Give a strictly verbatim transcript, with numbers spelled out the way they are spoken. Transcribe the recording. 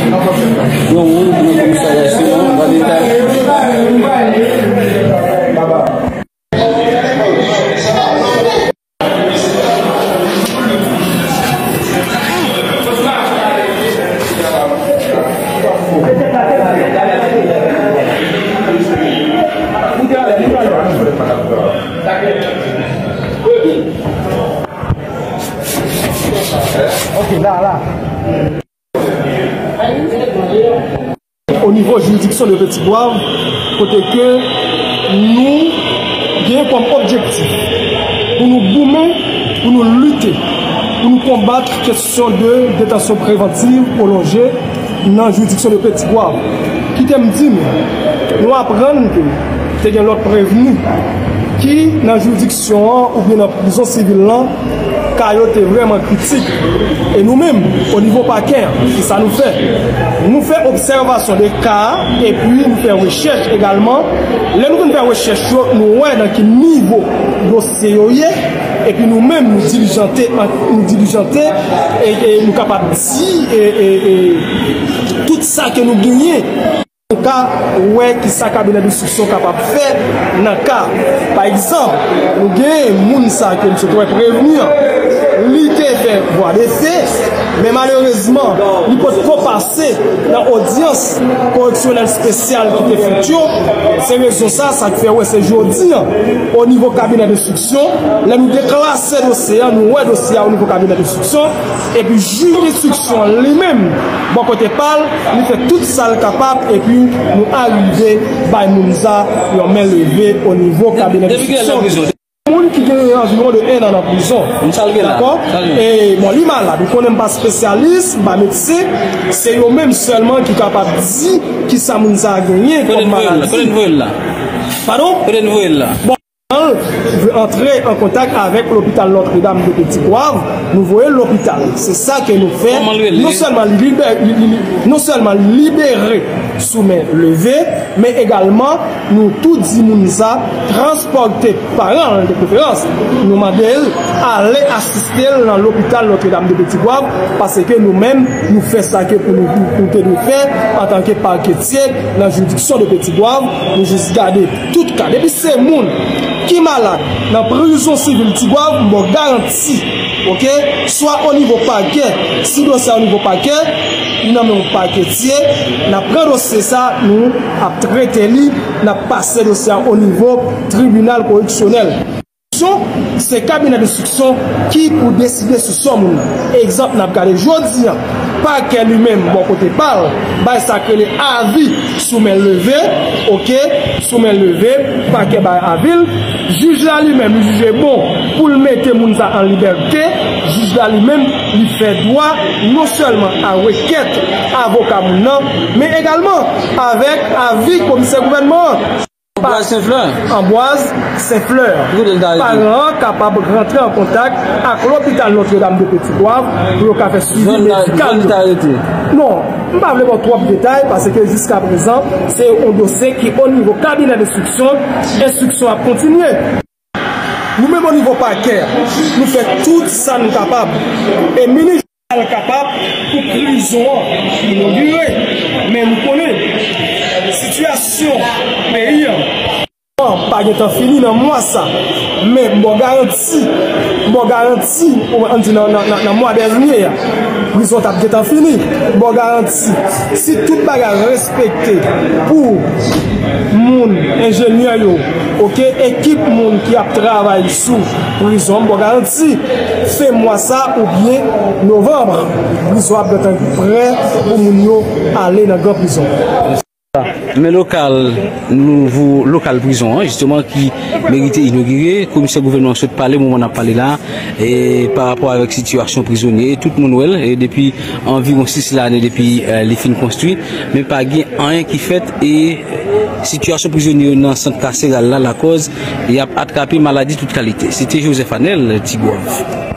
Gran moun nan komisarya Sion an, nan detay. Ok, la, la. O nivo jiridiksyon de Petit Goâve, kote ke nou gen kòm objektif pou nou goumen, pou nou lite, pou nou konbat kesyon de detansyon prevantiv pwolonje nan jiridiksyon de Petit Goâve. Kite m di nou, nou aprann ke te gen lòt prevni ki nan jiridiksyon an oubyen nan prizon sivil lan, ka yo te vrèman kritik. E nou menm, o nivo pakè, se sa nou fè. Nou fè obsèvasyon de ka a, epi nou fè rechèch egalman. Lè nou fin fè rechèch yo, nou wè nan ki nivo dosye yo ye, epi nou menm, nou dilijante, nou dilijante, e, e nou kapab di, e, e, e, tout sa ke nou genyen. Nou ka wè kisa kabinè denstriksyon kapab fè nan ka. Pa egzanp, nou gen moun sa ke misye te wè prevni an, li te fè vwa de fe, men malerezman, li potko pase nan odyans koreksyonèl espesyal ki te fèt yo. Se rezon sa, sa k fè wè se jodi an, o nivo kabinè denstriksyon, lè nou deklase dosye an, nou wè dosye a o nivo kabinè denstriksyon, epi jij denstriksyon an li menm, bò kote pa l, li fè tout sa l kapab, epi nou arive bay moun sa yon men leve o nivo kabinè denstriksyon. Moun ki gen anviwon de en an nan prizon. Dakò? E, bon, li malad. Ou konnen m pa espesyalis, m pa medsen. Se yo menm sèlman ki kapab di kisa moun sa a genyen kòm maladi. Padon? Bon, antre an kontak avèk lopital Notre Dame de Petit Goâve, nou voye l lopital. Se sa ke nou fè. Non sèlman li libè-, li, li, li, non sèlman li libere sou men leve, men egalman nou tou di moun sa transpòte paran l de preferans. Nou mande l ale asiste l nan lopital Notre Dame de Petit Goâve, paske nou menm, nou fè sa ke pou nou, nou te dwe fè antanke paketye nan jiridiksyon de Petit Goâve. Nou jis gade tout ka. Depi se moun ki malad nan prizon sivil Ti Gwav, m ba w garanti, oke, swa o nivo pakè, si dosye a o nivo pakè, li nan men yon paketye, n ap pran dosye sa, nou ap trete li, n ap pase dosye a o nivo tribinal koreksyonèl. Se kabinè denstriksyon ki pou deside sou sò moun nan. Egzanp, n ap gade jodi a, pakè li menm, bò kote pa l, bay sa k rele avi sou men leve, oke, sou men leve, pakè bay avi l, jij la li menm, li jije bon pou l mete moun sa an libète, jij la li menm, li fè dwa non sèlman a rekèt avoka moun nan, men egalman avèk avi komisè gouvènman an. Anbwaz Senflè. Anbwaz Senflè. Paran an kapab rantre an kontak ak lopital Notre Dame de Petit Goâve pou yo ka fè swivi medikal yo. Non, m pa vle ba w twòp detay, paske jiskaprezan, se yon dosye ki o nivo kabinè denstriksyon, enstriksyon ap kontinye. Nou menm o nivo pakè, nou fè tout sa nou kapab. E minis al kapab pou prizon an inogire. Men nou konnen sitiyasyon peyi an pa gentan fini nan mwa sa. Men m ba w garanti, m ba w garanti, ann di nan, nan, nan, nan mwa dènye a, prizon t ap gentan fini. M ba w garanti, si tout bagay respekte pou moun, enjenyè yo, oke, ekip moun ki ap travay sou prizon, m ba w garanti, fen mwa sa oubyen novanm, prizon ap gentan prè pou moun yo ale nan gran prizon. Men lokal, nouvo lokal prizon an, jisteman, ki merite inogire, komisè gouvènman an sot pale, moman n ap pale la, e pa rapò avèk sitiyasyon prizonye, e tout moun wè l, e depi anviwon sis lane depi, eh, li fin konstwi, men pa gen anyen ki fèt, e sitiyasyon prizonye yo nan sant kaseral la lakòz y ap atrape maladi tout kalite. Se te Joseph Anel, Ti Gwav.